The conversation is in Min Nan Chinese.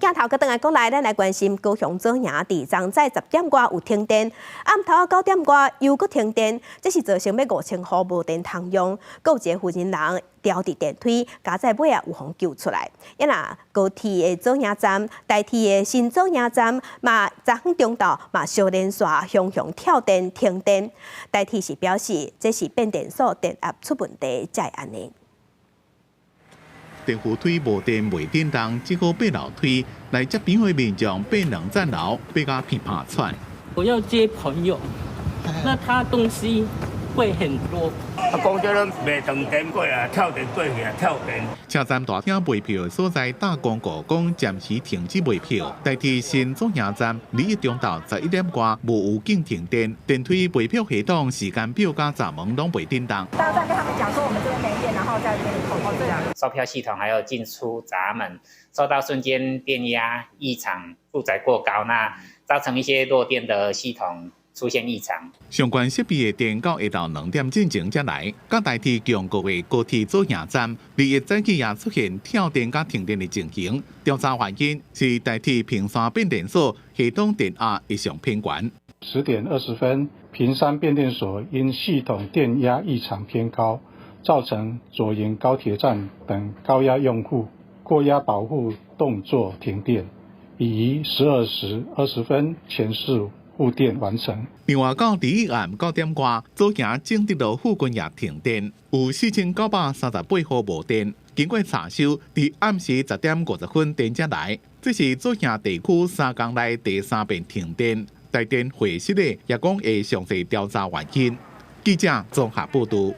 鏡頭閣轉來國內，咱來關心高雄左營佇昨早10點外有停電，暗頭9點外又閣停電，這是造成欲5000戶無電通用，閣有一个婦人人牢佇電梯，佳哉尾仔有予救出來。啊若高鐵的左營站、台鐵的新左營站嘛，昨昏中晝嘛相連續雄雄跳電停電。台鐵是表示，這是變電所電壓出問題才會按呢。電扶梯無電袂振動，只好爬樓梯來接朋友的民眾爬兩層樓，爬甲鼻拍喘。我要接朋友，那他東西會很多。啊，講這攏袂斷電過啊，跳電過去啊，跳電。車站大廳賣票的所在搭廣告講暫時停止賣票，台鐵新左營站禮一中晝11點外無預警停電，電梯賣票系統時間表佮閘門攏袂振動。到站跟他們講說我們這邊沒電，然後再給你扣這樣。售票系統還有進出閘門受到瞬間電壓異常負載過高，那造成一些弱電的系統出現異常。相關設備的電到下晝2點進前才來，佮台鐵強國的高鐵左營站，禮一早起也出現跳電佮停電的情形。調查原因是台鐵屏山變電所系統電壓異常偏懸。 10點20分，屏山變電所因系統電壓異常偏高，造成左營高鐵站等高壓用戶過壓保護動作停電，已於12時20分全數復電完成。另外，到禮一暗9點外，左營正德路附近也停電，有4938戶無電。經過查修，佇暗時10點50分電才來。這是左營地區3工內第三遍停電。台電會室的也講會詳細調查原因。記者綜合報導。